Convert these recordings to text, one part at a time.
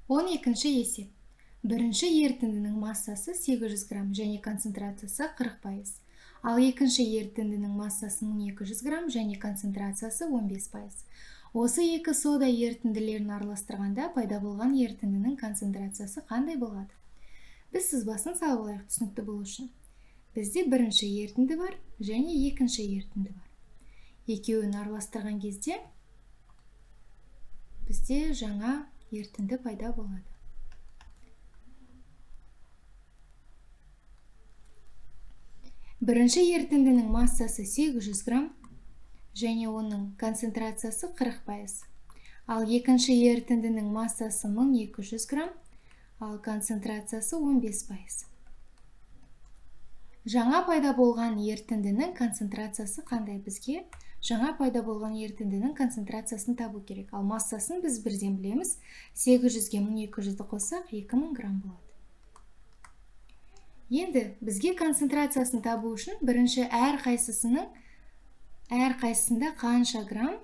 12-ші есеп. Бірінші ерітіндінің массасы 800 грамм және концентрациясы 40%. Ал екінші ерітіндінің массасы 1200 грамм және концентрациясы 15%. Осы екі сода ерітінділерін араластырғанда пайда болған ерітіндінің концентрациясы қандай болады? Біз сызбасын салып алайық түсінікті болу үшін. Бізде бірінші ерітінді бар және екінші ерітінді бар. Екеуін араластырған кезде бізде жаңа ерітінді пайда болады. Бірінші ерітіндінің массасы 800 грамм және оның концентрациясы 40%. Ал екінші ерітіндінің массасы 1200 грамм, ал концентрациясы 15%. Жаңа пайда болған ерітіндінің концентрациясы қандай? Бізге жаңа пайда болған ерітіндінің концентрациясын табу керек. Ал массасын біз бірден білеміз. 800-ге 1200-ді қоссақ, 2000 грамм болады. Енді бізге концентрациясын табу үшін бірінші әрқайсысында қанша грамм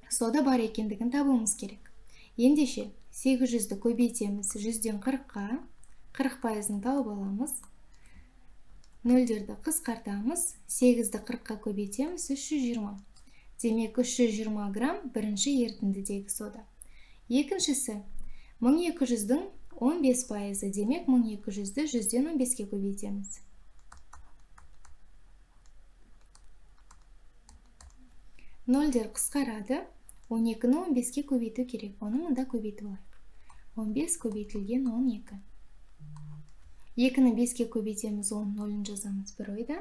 сода бар екендігін табуымыз керек. Ендеше 800-ді көбейтеміз 100-ден 40-қа, 40%-ын тауып аламыз. Нөлдерді қысқартамыз, 8-ді 40-қа көбейтеміз 320. Демек 320 грамм бірінші ерітіндідегі сода. Екіншісі 1200-дің 15%, демек 1200-ді 100-ден 15-ке көбейтеміз. Нөлдер қысқарады, 12-ні 15-ке көбейту керек, оны мұнда көбейтіп алайық. 15 көбейтілген 12. 2-ні 5-ке көбейтеміз 10, нөлін жазамыз бір ойда.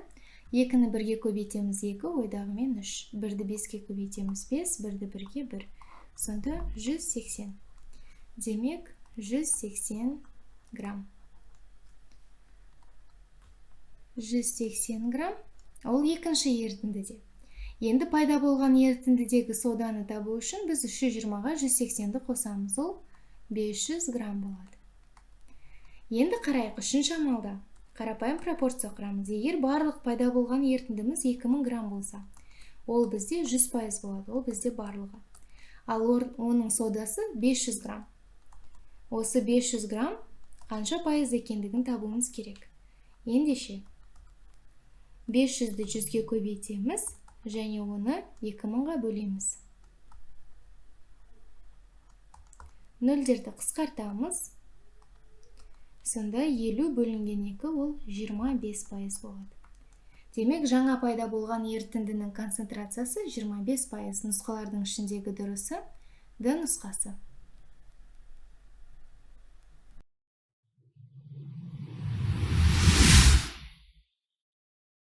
2-ні 1-ге көбейтеміз 2, ойдағымен 3. 1-ді 5-ке көбейтеміз 5, 1-ді 1-ге 1. Сонда 180. Демек 180 грамм. 180 грамм ол екінші ерітіндіде. Енді пайда болған ерітіндідегі соданы табу үшін біз 320-ға 180-ді қосамыз, ол 500 грамм болады. Енді қарайық, үшінші амалда қарапайым пропорция құрамыз. Егер барлық пайда болған ерітіндіміз 2000 грамм болса, ол бізде 100% болады, ол бізде барлығы. Ал оның содасы 500 грамм. Осы 500 грамм қанша пайыз екендігін табуымыз керек. Ендеше 500-ді 100-ге көбейтеміз және оны 2000-ға бөлеміз. Нөлдерді қысқартамыз. Сонда 50 бөлінген 2 ол 25% болады. Демек, жаңа пайда болған ерітіндінің концентрациясы 25%. Нұсқалардың ішіндегі дұрысы Д нұсқасы.